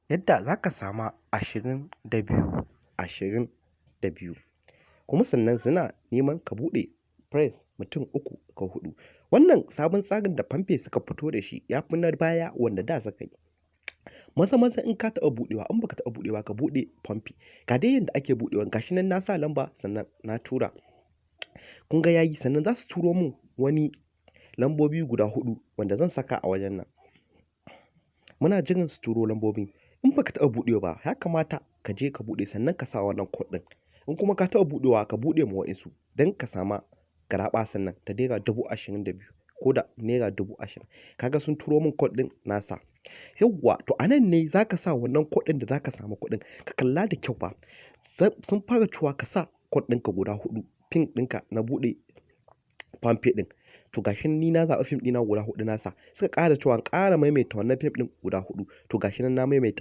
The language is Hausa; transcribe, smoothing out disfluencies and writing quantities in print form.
Yadda za ka sama 22, 22. Kuma sannan suna neman ka buɗe friends mutum uku ko huɗu. Wannan sabon tsarin da PalmPay suka fito da shi ya fi na baya wanda da suka yi. Maza maza in ka taɓa buɗewa, in baka taɓa buɗewa, ka buɗe PalmPay. Ga dai yanda ake buɗewa, gashi nan na sa lamba, sannan na tura. Kun ga yayi, sannan za su turo mun wani lambobi guda huɗu wanda zan saka a wajen nan. Muna jiran su turo lambobin. In baka taɓa buɗewa ba, ya kamata ka je ka buɗe, sannan ka sa wannan code ɗin. In kuma ka taɓa buɗewa, ka buɗe ma wa'insu don ka sama garaɓasan nan ta ₦22,000 ko da ₦20,000. Kaga sun turo min code ɗin, nasa. Yauwa, to a nan ne za ka sa wannan code ɗin da za ka samu kuɗin. Ka kalla da kyau fa. Sun fara cewa ka sa code ɗinka guda huɗu, pin ɗinka na buɗe PalmPay ɗin. To, gashi ni na zaɓi pin ɗina guda huɗu na sa. Suka ƙara cewa in ƙara maimaita wannan pin ɗin guda huɗu. To, gashi nan na maimaita.